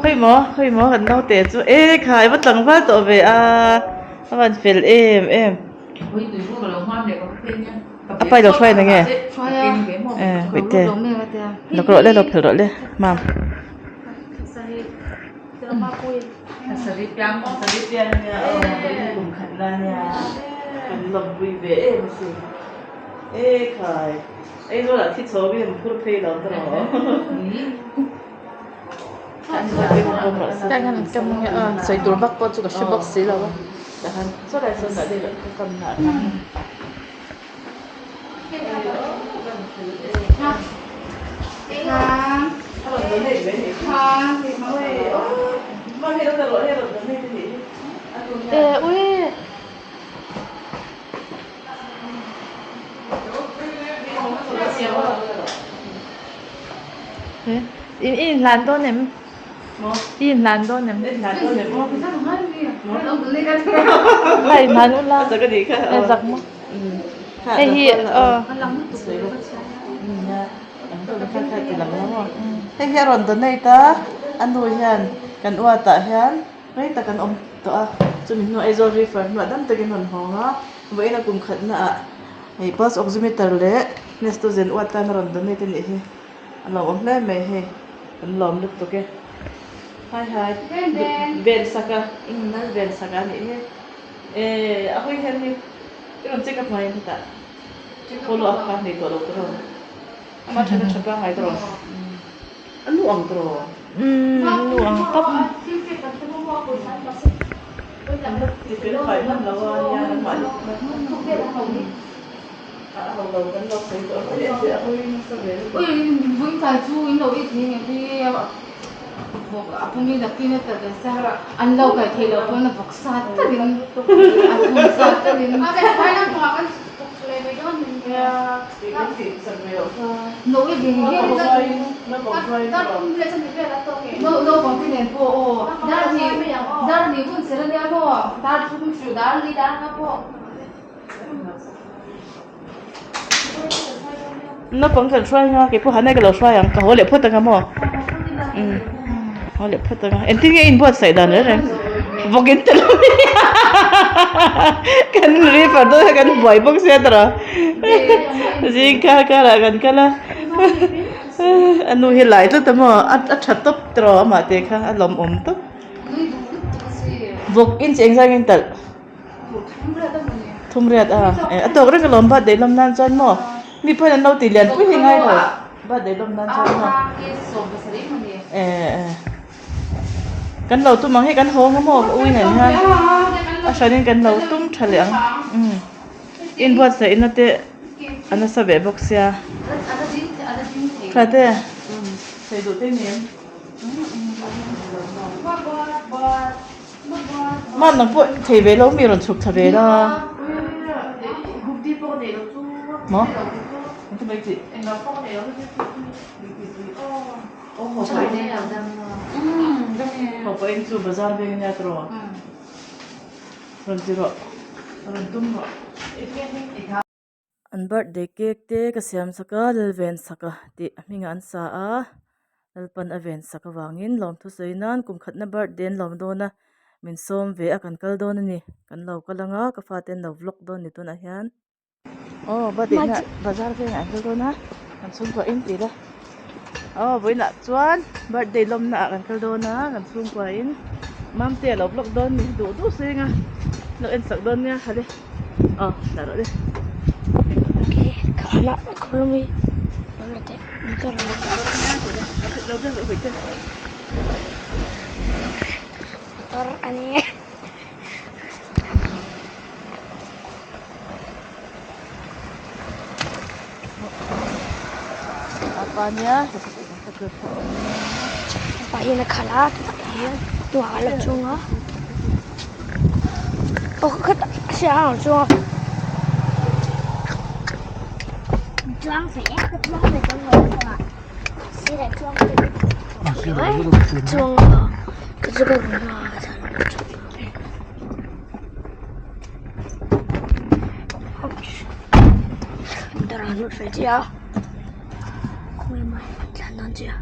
Khawi maw khawi maw kan naute chu e khai va tlangval tawh ve a a van fel em em a pa i lo hruai na nge e bawihte lawk rawh le lo phel rawh le mam. Sawi tur vak pawh chu ka hre bawk si lo a. I inhlan dawn em? I inhlan dawn em? Kha inhlan ula e zak maw hei hi aw Hei hi a rawn donate a a nu hian kan uatah hian rei tak an awm tawh a chumi hnuah Aizawl refer hnuah dam takin a rawn hawng a vawiin a kum khatna ah hei pulse oximeter leh nestogen uat tan a rawn donate a nih hi a lo awm hle mai hei kan lawm lutuk e hai hai ven sak a ingnal ven sak a nih hi eh a hawi hian hei i rawn check up ngai em hetah follow up kha nei tawh lo tawh rawh ama then a tha pangngai tawh rawh a nu ang tawh rawh umm a nu ang tawp Naupang kan hruai anga keipawh han ka lo hruai ang ka haw leh phawt anga maw umm haw leh phawt anga engtin nge a inbuatsaih dan reng reng vawk in tel a mi kan river dawn a kan buai bawk sia tawrh a zing kar karah kan kal a a nu hi lai tlat a maw a tha tawp tawrh amah te kha a lawmawm tawp vawk in chi engzah nge in talh. Thum riat a eh a tawk reng alawm birthday lawm nan chuan maw mi pawhin an lo tih lian pui hi ngai lo birthday lawm nan chuan maw eh eh kan lo tum ang hei kan haw ang maw ka ui nen hian a hranin kan lo tum tha leh ang umm inbuatsaih na te a nasa ve bawk sia tha te sawi duh te ni em. Hman ang pawh thei ve lo mi rawn chhuk thla ve la maw haw pawh in chu bazar veng ania tiraw rawn ti rawh rawn tum rawh. An birthday cake te ka siam sak a Lalven sak a tih a hmingah an sa a Lalpan a ven sak avangin lawmthu sawi nan kum khatna birthday an lawm dawn a min sawm ve a kan kal dawn a ni kan lo kal anga ka fate an lo vlog dawn a ni tunah hian. Aw birthday na bazar vengah an kal dawn a kan chhungkua in tih la aw vawiinah chuan birthday lawmna ah kan kal dawn a kan chhungkua in Mamte a lo vlog dawn a ni duh duh seng a lo en sak dawn nia hale. Aw dah rawh le. Apa nia Pa hian a khalh a tunah hian hnungah a la chuang a aw khetah hriat a rawn chuang a chuang ve e ka chuang ve dawn lo a sirah chuang chuang a ka chu ka rawn a. Khawnge maw thlan dawn chiah.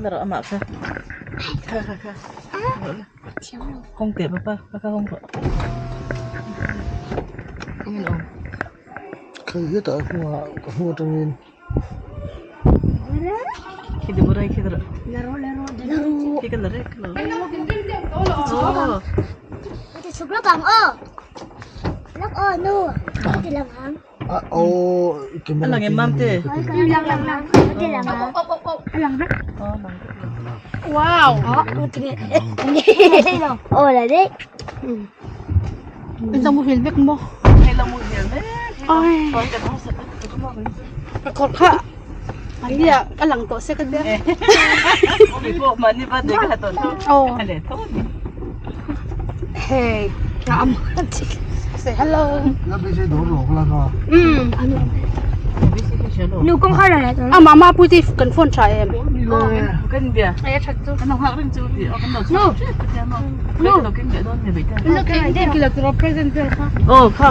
la rawh amah kha kha kha kha hawng teh papa kha kha hawng rawh engin awm. Kha hetah a hnung atangin. Khi Deborah khi rawh khi ka la rek lo aw. A lang em mamte? Wow! In lo muhil vek maw? Hei lo muhil mek. Ai. Ka khawr kha an nia a lang tawh se ka tia. Aw. Hei a am say hello. Um. A mama pui te kan phone tha em. No. No. No. Present vel kha. Aw kha.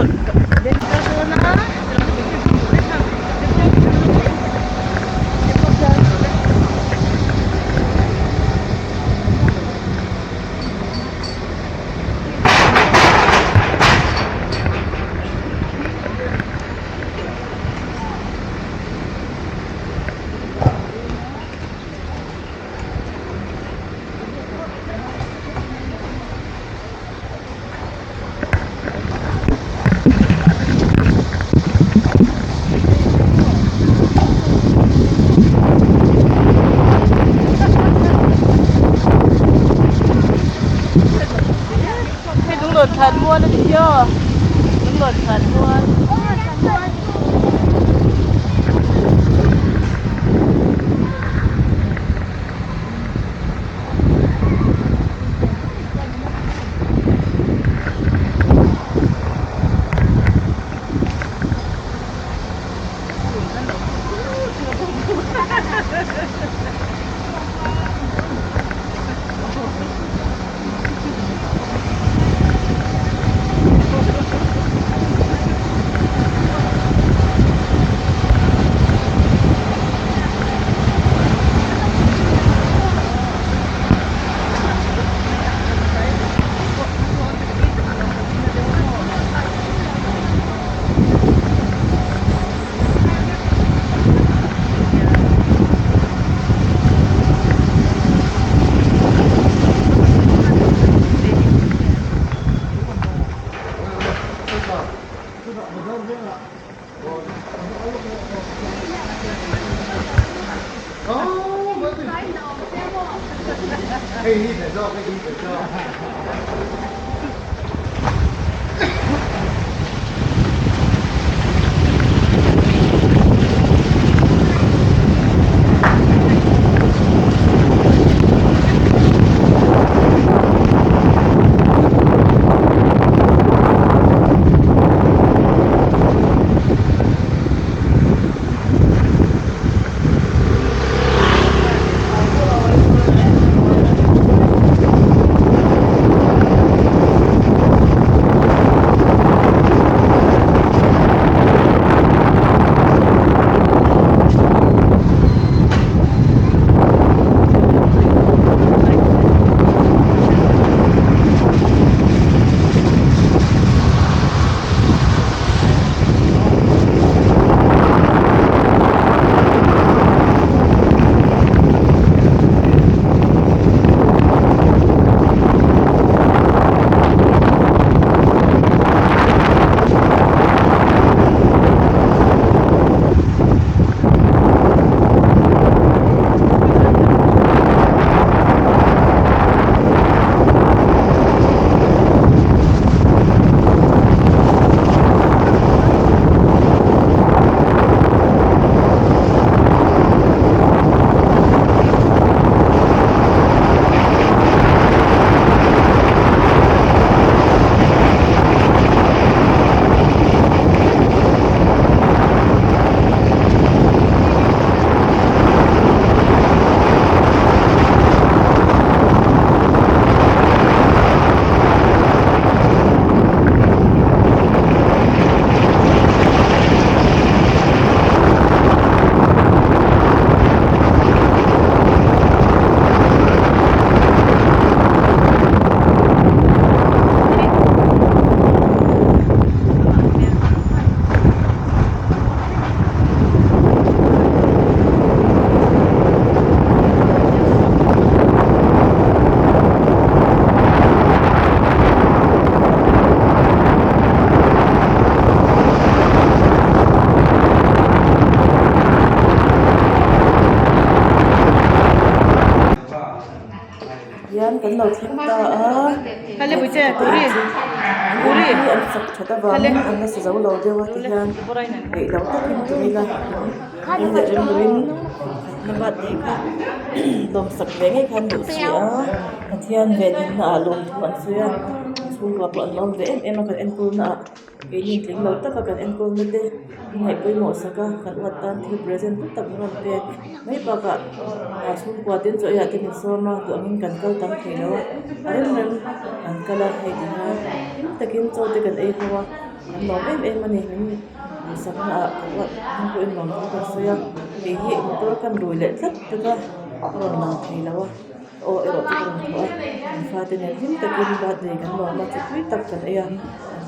Hei lunglawn thlan mual a ni hi aw lunglawn thlan mual. lo thleng ta a hi an sak that avangin an la sa zo lo deuh a tihian peih lo takin tum ila rem leh rem loin na birthday kha lawm sak ve ngei khan duh si a Pathian venhimna ah lawmthu an sawi a chhungkua pawh an lawm ve em em a kan enkawl na ah. Keini tling lo taka kan enkawlna te an ngaih pawimawh sak a, kan uat tan thil present hlu tak min rawn pek mai bakah ah chhungkua te chaw eiah te min sawm a, duh angin kan kal tam thei lo a, a rem rem kan kal a, hei ti hian hlim takin chaw te kan ei ho a, kan lawm em em a ni, min duhsakna ah kan uat hming pawhin lawm thu kan sawi a, kei hi motor kan rui leh tlat bawk a, ka rawn lang thei lo a. Aw erawh chu ka rawn thawh a, kan fate nen hlim takin birthday kan lawm a, chi tui tak kan ei a, an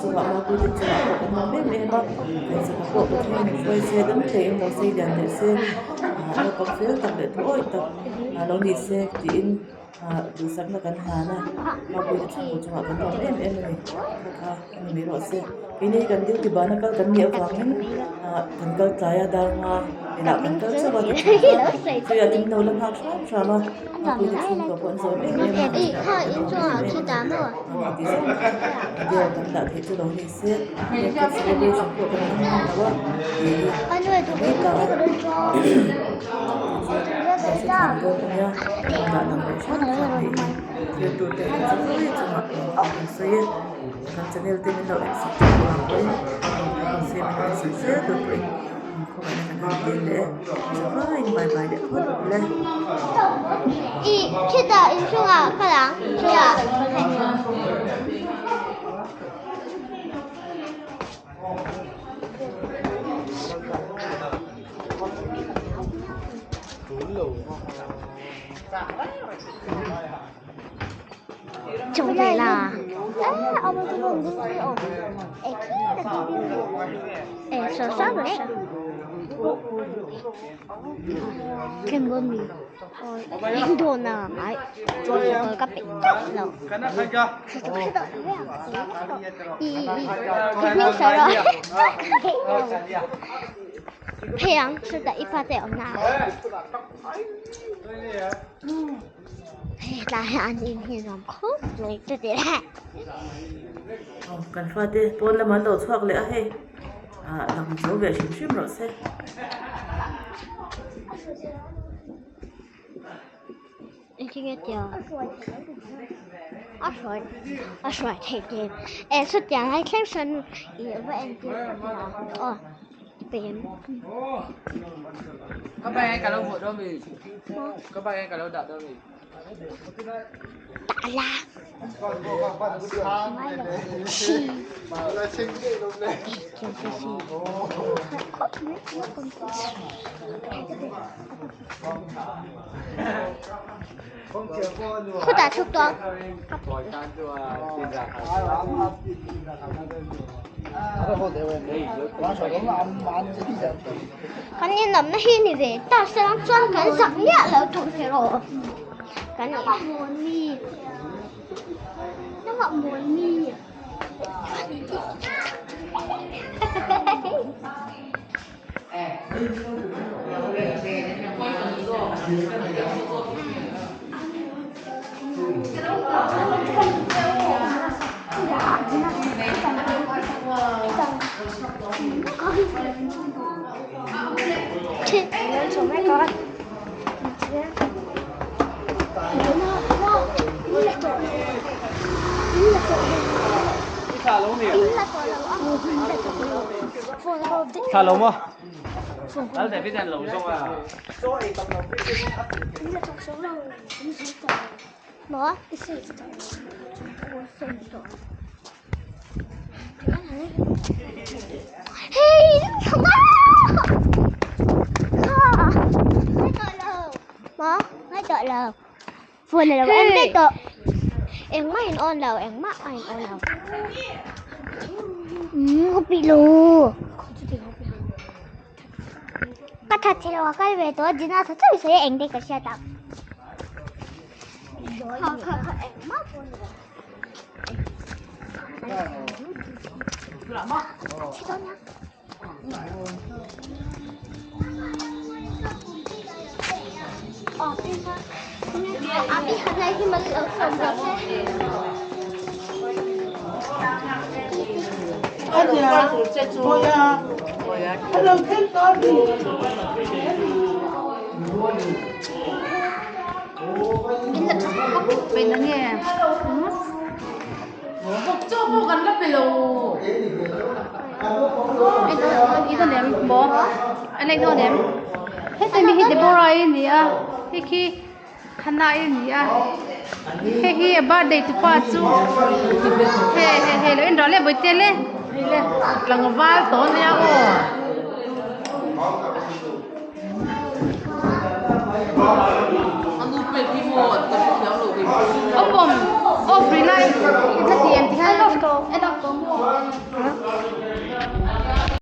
chungah Mapui te chungah pawh kan lawm em em a, ngaihsaka pawh Pathian min hruai se dam theihin lo sei lian leh se, ah naupang fel tak leh thuawih tak ah lo ni se tiin ah duhsakna kan hlan a, Mapui te chhungkaw chungah kan lawm em em a ni, kha kha a ni mai rawh se. Keini kan duty bana kal kan nih avangin ah kan kal tlai a dar nga velah kan kal chauh a tichuan chuiah tin lo la nghak hram hram a mipui te chhungkua pawh an zawm em em a an lo awm em em a ti zawng video kan dah theih chu lo ni se cake celebration pawh kan hmang hman lo a tih hi a mai ta a chu chu kan hrethiam dawn a nia kan dah lang leh hram hram theih hi thil tur te an zawng chungah kan sawi e. Kan channel te min lo en sak thin vang pawhin kan sawi min lo en sak zel tur pawhin in khawngaihna kan han dil leh e zavaiin bye bye leh phawt le. I khitah inchungah kal ang inchungah. Tlai hi an in hi nuam khawp mai chu ti le. Aw kan fate pawn lamah an lo chhuak leh a hei ah lang zo ve hrim hrim rawh se. Engtinge tia a hruai a hruai theih te eh sawtiang lai thleng sawn ih va entir aw. Khutah chhuk tawh. Kan inawmna hi ni ve ta se ang chuan kan zak miah lo tur kher aw. Kan Thla lo maw? Lal David an lo zawng a. Engmah in on lo engmah a in on lo umm ka pi lo ka that chhe lo a kal ve tawh a dinner tha chauh sawi a eng te ka hriat ang kha kha kha engmah pawh ni lo chhe dawn nia. Abi Hana hi mal lo sawm rawh se. Hana-i a ni a hei hi a birthday tu pa chu he he he lo en rawh le bawihte le hei le tlangval tawh a nia aw. Awm awm aw Brina i la ti em tikhan en off tawh maw.